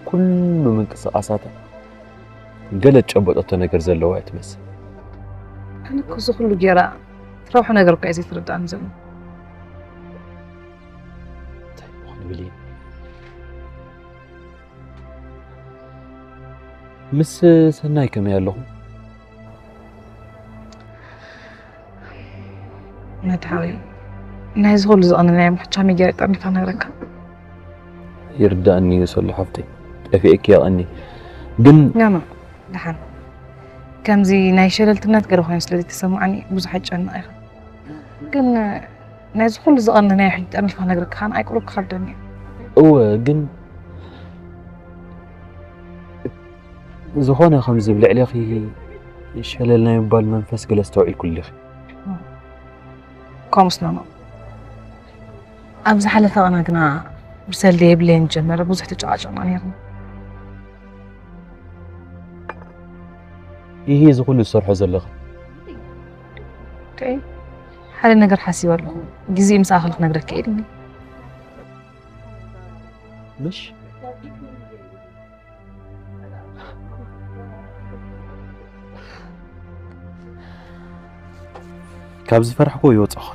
ኩሉ ምንቅስቓሳታ ገለ ትጨበጠቶ ነገር ዘለዋ እያ ትመስል። ኣነ እኮ እዚ ኩሉ ጌራ ትረብሖ ነገር እኮ እዩ ዘይትርዳእኒ ዘሎ። እንታይ ይኾን ብሌን? ምስ ሰናይ ከመይ ኣለኹም? መድሃዊ ናይ ዝኹሉ ዝቐነናዮ ምሕቻም ገይረ ጠርኒፋ ነግረካ። ይርዳእኒ እዩ ሰሉ ሓፍተይ፣ ጠፊኤኪ የቐኒ። ግን ኖ ኖ፣ ደሓን። ከምዚ ናይ ሸለልትነት ገለ ኮይኑ ስለ ዘይተሰማዓኒ ብዙሕ ኣይጨነቕ ኢኻ። ግን ናይዚ ኩሉ ዝቐነናዮ ሕጂ ጠርኒፋ ነግረካ ከኣ ኣይቁሩብ ክኸብደኒ እዩ። እወ፣ ግን ዝኾነ ከምዚ ብልዕሌኺ ሸለል ናይ ምባል መንፈስ ገለ ኣስተውዒልኩሉ ዲኺ? ከምኡስ ኖ ኖ። ኣብ ዝሓለፈ ቅነ ግና ብሰልዲ የብለይን ጀመረ ብዙሕ ተጨቃጨቅና ነርና። ይሄ እዚ ኩሉ ዝሰርሖ ዘለኺ ኦኬ፣ ሓደ ነገር ሓሲበ ኣለኹ። ግዜ ምስ ኣኸለ ክነግረካ ኢልኒ። ምሽ ካብ ዝፈራሕኩ ይወፅኹ።